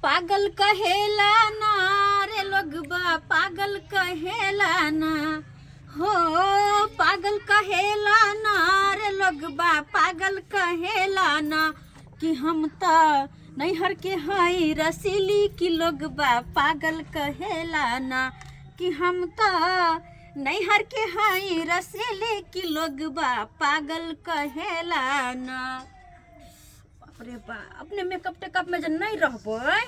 पागल कहेला ना रे लोगबा पागल कहेला ना हो पागल कहेला ना रे लोगबा पागल कहेला ना कि हम त नैहर के हई रसीली कि लोगबा पागल कहेला ना कि हम त नैहर के हई रसीली कि लोगबा पागल कहेला ना। बाप रे बाप, अपने मेकअप टेकअप में जे नहीं रहबै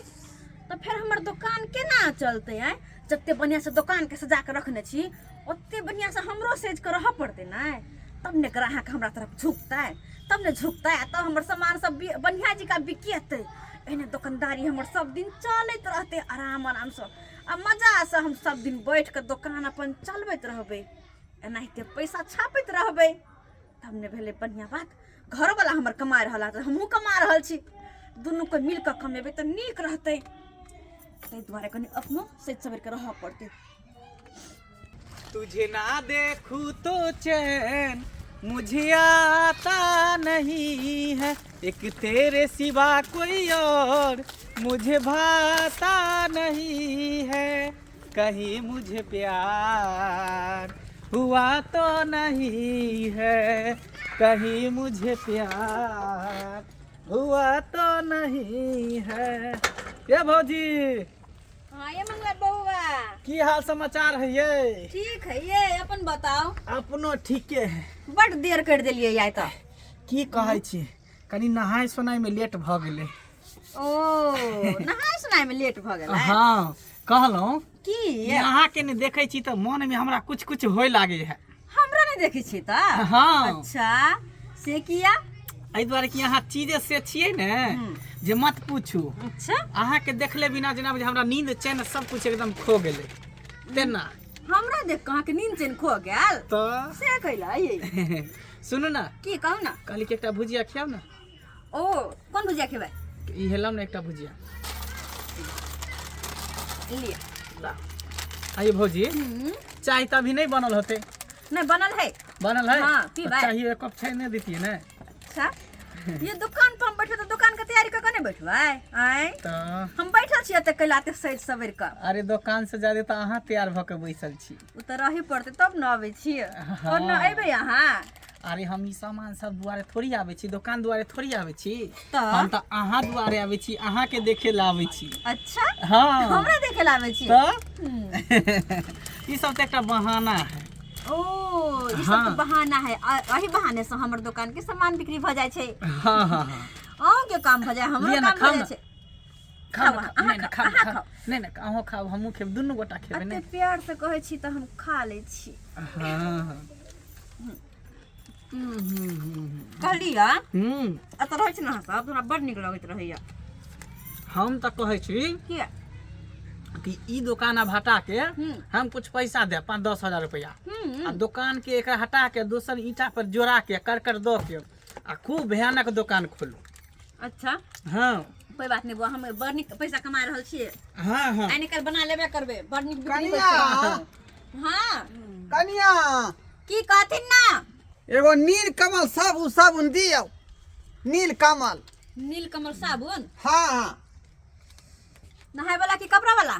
तऽ फेर हमर दोकान केना चलतै? आँय, जते बढ़िआँ से दोकान के सजा के रखने छी ओते बढ़िआँ से हमरो सजि के रहऽ पड़तै ने, तब ने ग्राहक हमरा तरफ झुकतै, तब ने झुकतै आ तब हमर सामान सब बढ़िआँ जकाँ बिकेतै। एहने दोकानदारी हमर सब दिन चलैत रहतै आराम आरामसँ आ मजासँ हम सब दिन बैठ कऽ दोकान अपन चलबैत रहबै, एनाहिते पैसा छापैत रहबै, तब ने भेलै बढ़िआँ बात। घरवला हमर कमा रहल है तऽ हमहूँ कमा रहल छी, दुनू कोइ मिल कऽ कमेबै तऽ नीक रहतै। ताहि दुआरे कनि अपनो सजि सवरि कऽ रहऽ पड़तै। तुझे ना देखूं तो चैन मुझे आता नहीं है, एक तेरे सिवा कोई और मुझे भाता नहीं है, कहीं मुझे प्यार हुआ तो नहीं है, कहीं मुझे प्यार हुआ तो नहीं है। ये भौजी। हाँ ये मंगला बउआ, की हाल समाचार है ये? ठीक है ये, अपन बताओ। अपनो ठीके है। बड देर कर देलियै आइ तऽ। की कहै छी, कनी नहाय सोनाय में लेट भऽ गेलै। ओ नहाय सोनाय में लेट भऽ गेलै? हाँ, कहलहुँ की अहाँ के नहि देखै छी तऽ मन में हमरा कुछ कुछ होय लागे है। हमरा नहि देखै छी तऽ? हाँ। अच्छा से किया? एहि दुआरे कि अहाँ चीजे से छियै ने जे मत पूछू। अच्छा। अहाँ के देखले बिना जेना बुझाय हमरा नींद चैन सब कुछ एकदम खो गेलै तेना। हमरा देख कऽ अहाँके नींद चैन खो गेल? तऽ से कैला ये? सुनू ना। की कहू ना? कहली कि एकटा भुजिया खियाउ ना। ओ कोन भुजिया खेबै? ई हेलम ने एकटा भुजिया लिअ। आइए भौजी। चाय तऽ अभी नहीं बनल होते? नहीं बनल है। बनल है? हाँ, पीबै। चाहिए एक कप चाय नहीं देतिए ने? अच्छा ये दुकान पर हम बैठे तो दुकान के तैयारी कऽ के नहीं बैठबै? आँय तऽ हम बैठल छियै तऽ कैला एते सजि सवरि कऽ? अरे दोकान से ज्यादा तऽ अहाँ तैयार भऽ के बैसल छी। ओ तऽ रही पड़तै तब ने अबै छियै। हाँ। और ने अयबै अहाँ? अरे हम ई सामान सब दुआरे थोड़ी आबै छी, दोकान दुआरे थोड़ी आबै छी। तऽ? हम तऽ अहाँ दुआरे आबै छी, अहाँ के देखे ला आबै छी। अच्छा। हाँ। हमरा देखे ला आबै छी? तऽ ई सब तऽ एकटा बहाना है। ओ ई सब हाँ। तऽ बहाना है, एही बहाने से हमर दोकान के सामान बिक्री भऽ जाइ छै। हाँ हाँ हाँ। अहूँ के काम भऽ जाइ, हमरो लिअ ना, काम खाउ भऽ ना। जाइ छै। खाउ ना, खाउ, खाउ। अहाँ नहि नहि, खाउ, खाउ अहाँ खाउ। खाउ। नहि नहि, अहूँ खाउ हमहूँ खेब, दुनू गोटा खेबै एते ने। प्यार से कहै छी तऽ हम खा लै छी। हाँ। कहलियै हम्म। एतऽ रहै छी ने अहाँ सब तऽ हमरा बड़ नीक लगैत रहैया। हम तऽ कहै छी किया कि ई दोकान आब हटा के हम कुछ पैसा देब, 5-10 हजार रुपया, आ दोकान के एकरा हटा के दोसर ईंटा पर जोड़ा के करकर दऽ के आ खूब भयानक दोकान खोलू। अच्छा। हाँ। कोई बात नहीं बुआ, हम बड़ नीक पैसा कमा रहल छियै। हाँ हाँ। आइ निकालि बना लेबे करबै, बड़ नीक बिक्री होइ कनिया। छै। हाँ। कनिया। की कहथिन ना? एगो नील कमल साबुन साबुन दियौ, नील कमल। नील कमल साबुन? हाँ हाँ। नहाय वाला की कपड़ा वाला?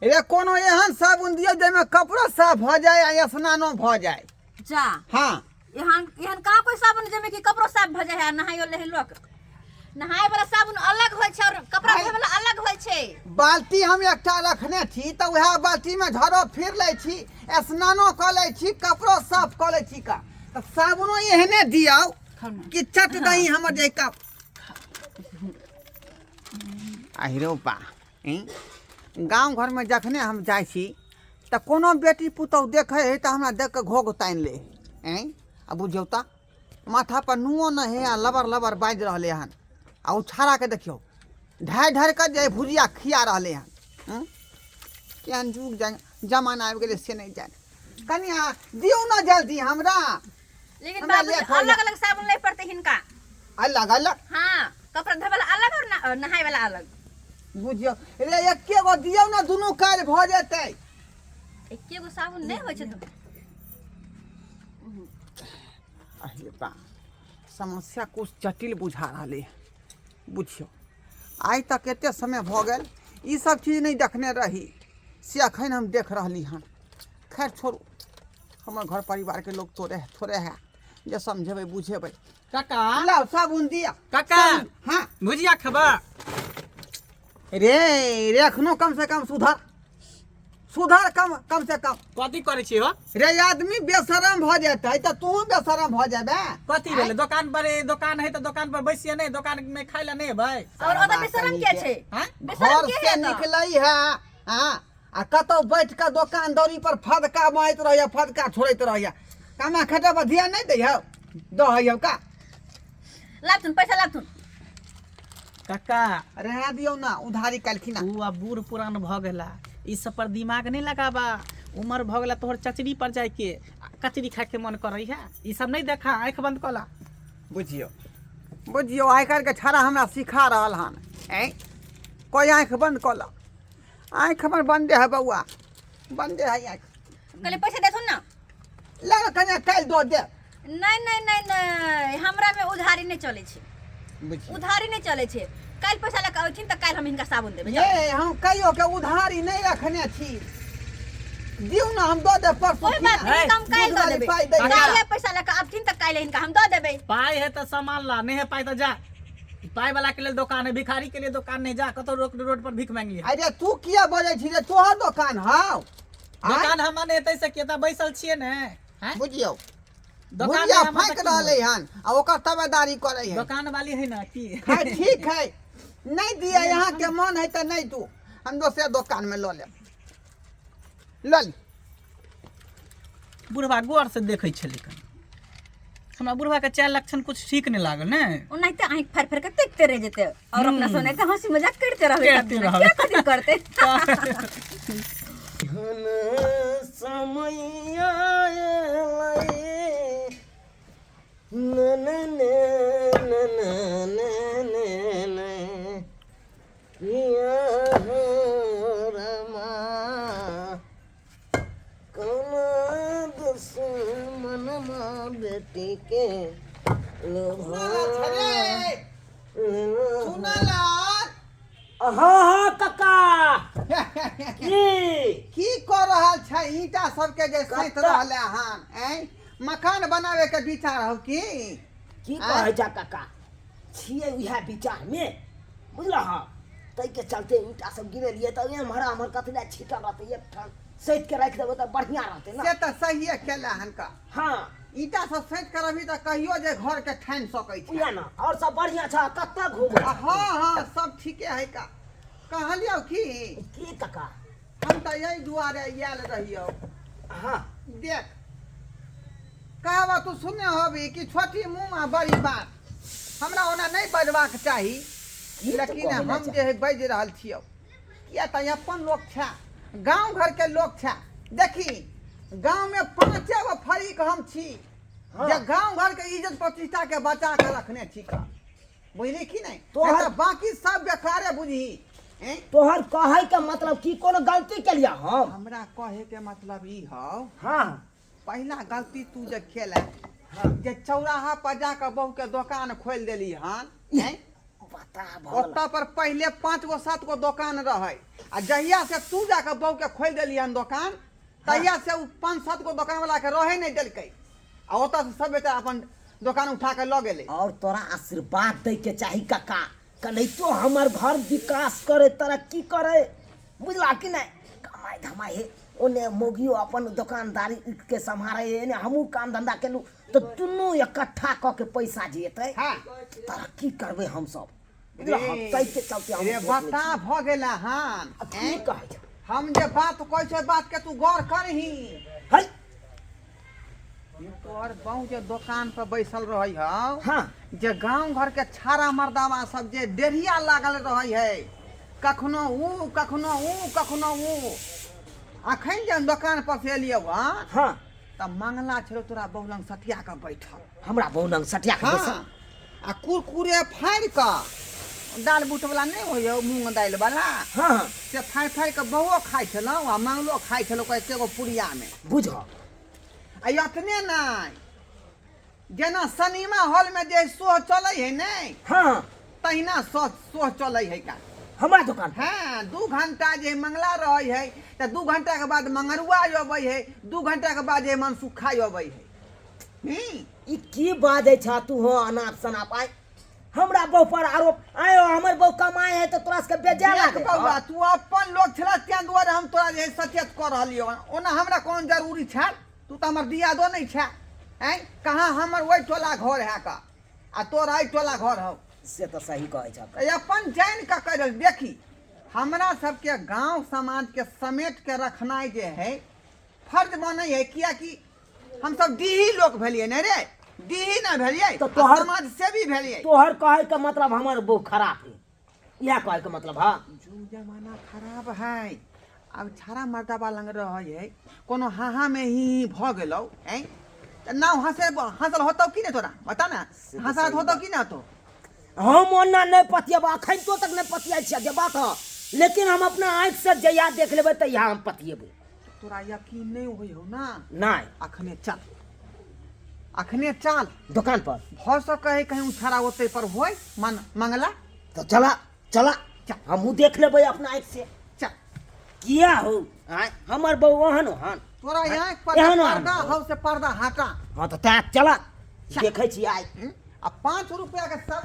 रे कोनो एहन साबुन दियौ जाहिमे कपड़ो साफ भऽ जाय आ स्नानो भऽ जाय। जा। हाँ। एहन एहन कहाँ कोई साबुन जाहिमे कि कपड़ो साफ भऽ जाय आ नहायो ले लोक? नहाय वाला साबुन अलग होइ छै और कपड़ा धोय वाला अलग होइ छै। बाल्टी हम एकटा रखने छी तऽ उएह बाल्टीमे झड़ो फिर लै छी, स्नानो कऽ लै छी, कपड़ो साफ कऽ लै छी, का तऽ साबुनो एहने दियौ कि चट दही हमर जे कप आहिरो बा। गाँव घरमे जखने हम जाइ छी तऽ कोनो बेटी पुतहु देखै हइ तऽ हमरा देख कऽ घोघ तानि लै हइ। आ बुझियौ तऽ माथा पर नुओ नहि हइ आ लबर लबर बाजि रहलै हन, आ ओ छाड़ाके देखियौ ढारि ढारि कऽ जे भुजिया खिया रहलै हन। केहन जुग जमाना आबि गेलै से नहि जानि। कनिया दियौ ने जल्दी हमरा। लेकिन हमरा बाबूजी लेट होइया। अलग अलग साबुन लै पड़तै हिनका। अलग अलग? हाँ, कपड़ा धोय वाला अलग और नहाय वाला अलग। बुझियौ रे, एके गो दियौ ने, दुनू काज भऽ जेतै। एके गो साबुन नहि होइ छै तऽ। अरे बा, समस्या कुछ जटिल बुझा रहलै है। बुझियौ आइ तक एते समय भऽ गेल ई सब चीज नहि देखने रही से अखन हम देख रहली हन खैर छोड़ू हमर घर परिवारके लोक तोरे थोड़े है जे समझेबै बुझेबै काका लाउ साबुन दिअ काका हाँ भुजिया खेबा रे रे एखनो कम से कम सुधर सुधर कम कम से कम कथी करै छियै हो रे आदमी बेशरम भऽ जेतै तऽ तू बेशरम भऽ जेबे कथी भेलै दोकान पर दोकान है तऽ दोकान पर बैसिए नहि दोकान में खाइ लए नहि एबै और ओतऽ बेशरम के छै हाँ? बेशरम घर के से है एतऽ? निकलै है हाँ आ कतौ बैठ कऽ दोकान दौरी पर फदका मारैत रहैया फदका छोड़ैत रहैया कमा खटा पर ध्यान नहि दै हौ दहै हौ का लाबथुन पैसा लाबथुन काका रहए दियौ ना उधारी काल्हिखिना ऊ आब बूढ़ पुरान भऽ गेला ई सब पर दिमाग नहि लगाबा उमर भऽ गेला तोहर चचरी पर जाइके आ कचरी खाइके मन करै है ई सब नहि देखा आँखि बंद कऽ ला बुझियौ बुझियौ आइ काल्हिके छाड़ा हमरा सिखा रहल हन ऐं कोइ आँखि बंद कऽ लऽ आँखि हमर बन्दे है बौआ बन्दे है आँखि कहले पैसा देथुन ना लग कने काल्हि दऽ देब नहीं नहीं नहीं नहीं हमरा में उधारी नहीं चले छै बुझियौ उधारी नहीं चले छै काल्हि पैसा लऽ कऽ अबथिन तऽ काल्हि हम हिनका साबुन देबै ये हम कहियो के उधारी नहीं रखने छी दियौ ना हम दऽ देब परसू कोई बात नहीं हम काल्हि दऽ देबै पाइ दै काल्हि पैसा लऽ कऽ अबथिन तऽ काल्हि हिनका हम दऽ देबै पाइ है तऽ सामान ला नहीं है पाइ तऽ जा पाइ वाला के लेल दोकान है भिखारी के लिए दोकान नहीं जा कतौ रोड रोड पर भीख मांगि लिहा अरे तू किया बजै छी रे तोहर दोकान हौ दोकान हमर नहि हेतै से किया बैसल छियै ने हैं? बुझियौ दोकान भुजिया नहि हमर फाँकि तऽ की रहलै हन आ ओकर तबेदारी करै है दोकान वाली है ना की है ठीक है नहीं दिया यहाँ के मन है तो नहीं तू हम दोसरे दोकान में लऽ लेब लऽ ली बुढ़वा गौर से देखै छलै कनि हमरा बुढ़वा के चारि लक्षण कुछ ठीक नहि लागल ने ओनाहिते आँखि फाड़ि फाड़ि के देखते रहि जेतै और अपना सब ओनाहिते हंसी मजाक करते रहबै सब करते दिना। रहबै। क्या कथी करते एहन समय अयलै ने ने ने ने ने ने ने ने किया हो रमा कोना दुश्मनमा बेटीके लोभा सुनलाल हाँ हाँ कक्का की की कऽ रहल छै ईंटा सबके जे सैत कतऽ? रहल हन ऐं मकान बनावे के विचार हौ की की कहै छ कक्का छियै उएह विचारमे बुझलह हँ ताहिके चलते ईंटा सब गिरेलियै तऽ एम्हर आम्हर कथी लए छीटल रहतै एकठाम सैत के राखि देबै तऽ बढ़िआँ रहतै ने से तऽ सहिए केला हन का हँ ईंटा सब सैत के रहबी तऽ कहियो जे घर के ठानि सकै छै उएह ने आओर सब बढ़िआँ छ कतऽ घुमै आ हँ हँ सब ठीके है का कहलियौ की की कक्का हम तऽ एहि दुआरे आयल रहियौ हँ देख कहबा तू सुनने होबी कि छोटी मुँह आ बड़ी बात हमरा ओना नहि बजबाक चाही की तऽ लेकिन कहै लए हम जे है बाजि रहल छियौ किया तऽ अपन लोक छै गाँव घरके लोक छै देखी गाँवमे पाँचे गो फरीक हम छी हँ। जे गाँव घरके इज्जत प्रतिष्ठाके बचा कऽ रखने छी का बुझली कि नहि तोहर- नहि तऽ बाकी सब बेकारे बुझही ऐं? तोहर कहै के मतलब की कोनो गलती केलियै हम हमरा कहे के मतलब ई हौ हँ पहिला गलती तू जे केला जे चौराहा पर जाके बहू के दोकान खोलि देली हन ऐं? बता भला ओतऽ पर पहिले 5 गो 7 गो दोकान रहै आ जहिया से तू जाके बहू के खोलि देली हन दोकान तहिया से उ 5-7 गो दोकान वाला के रहै नहि देलकै आ ओतऽ से सब बेटा अपन दोकान उठा के लऽ गेलै और तोरा आशीर्वाद दै के चाही काका कनैतो हमर घर विकास करे तरक्की करे बुझला कि नहि कमाइ धमाइ हे ओने मौगियो अपन दोकानदारी के सम्हारे एने हमहूँ काम धंधा केलहुँ तऽ दुनू इकट्ठा कऽ के पैसा जे एतै हाँ। तरक्की करबै हमसब बुझला हम ताहिके चलते हम रे सोचने छी। बता भऽ गेला हन आ की कहै छै हम जे बात कहै छै बात के तू गौर करही है तोहर बहु जे दोकान पर बैसल रहै हौ हाँ जे गांव घर के छाड़ा मर्दावा सब जे डेढ़िया लागल रहै है कखनो ऊ कखनो ऊ कखनो ऊ अखन जे हम दोकान पर से एलियौ हँ हाँ तऽ मंगला छलौ तोरा बहु लग सटिया कऽ बैठल हमरा बहु लग सटिया के बैसल हाँ आ कुरकुरे फाड़ि कऽ दालि बूट वाला नहि होइए मूँग दालि वाला हाँ हाँ से फाड़ि फाड़ि कऽ बहुओ खाइ छलहुँ आ मंगलो खाइ छलहुँ एके गो पुड़ियामे बुझ आ एतने नहि जेना सिनेमा हॉलमे जे शो चलै है नहि हाँ तै तहिना सोह सोह चलै है का। हमरा दुकान पर? हाँ, 2 घंटा जे मंगला रहै है तऽ 2 घंटा के बाद मंगरुआ अबै है, 2 घंटा के बाद जे मनसुखा अबै है। ई की बाजै छह तू हो अनाप शनाप? आय हमरा बहु पर आरोप? आयो, हमर बहु कमाए है तऽ तोरा सबके बेजाय देख लागे? बौआ, तू अपन लोक छला तें दुआरे हम तोरा जे है सचेत कऽ रहलियौ हन। ओना हमरा कोन जरूरी छल, तू तऽ हमर दियादो नहि छे। आँय, कहाँ हमर ओहि टोला घर है का आ तोरा एहि टोला घर हौ। से तऽ सही कहै छह। तऽ अपन जानि कऽ कहि रहल। देखी, हमरा सबके गाँव समाजके समेट के रखनाइ जे है फर्ज बनै है, कियाकि हमसब डीही लोक भेलियै ने रे, डीही ने भेलियै तऽ तोहर- समाज सेवी भेलियै। तोहर कहै के मतलब हमर बहु खराब है, इएह कहै के मतलब? हाँ, जुग जमाना खराब है। आब छाड़ा मर्दाबा लग रहै है, कोनो हाहा में ही ही भऽ गेलौ ऐं तऽ नाव हंसे हंसल होतौ कि नहि? तोरा बता ने, हंसा होतौ कि नहि होतौ? हम ओना नहि पतियेबो, अखन तो तक नहि पतियाइ छियै जे बात हँ, लेकिन हम अपना आँखि से जहिया देख लेबै तहिया हम पतियेबै। तोरा यकीन नहि होइ हौ ना? नहि। अखने चल, अखने चल दुकान पर। भऽ सकै है कहीं छड़ा ओतै पर होय मन मंगला। तऽ चला चला, हमहूँ देख लेबै अपना आँखि से। चल। किया हो? आँय, हमर बहु ओहन ओहन तोरा आँखि पर एहन ओहन पर्दा हौ से पर्दा हटा। हँ, तऽ तैं चला, देखै छी आइ। आ 5 रुपया के सब।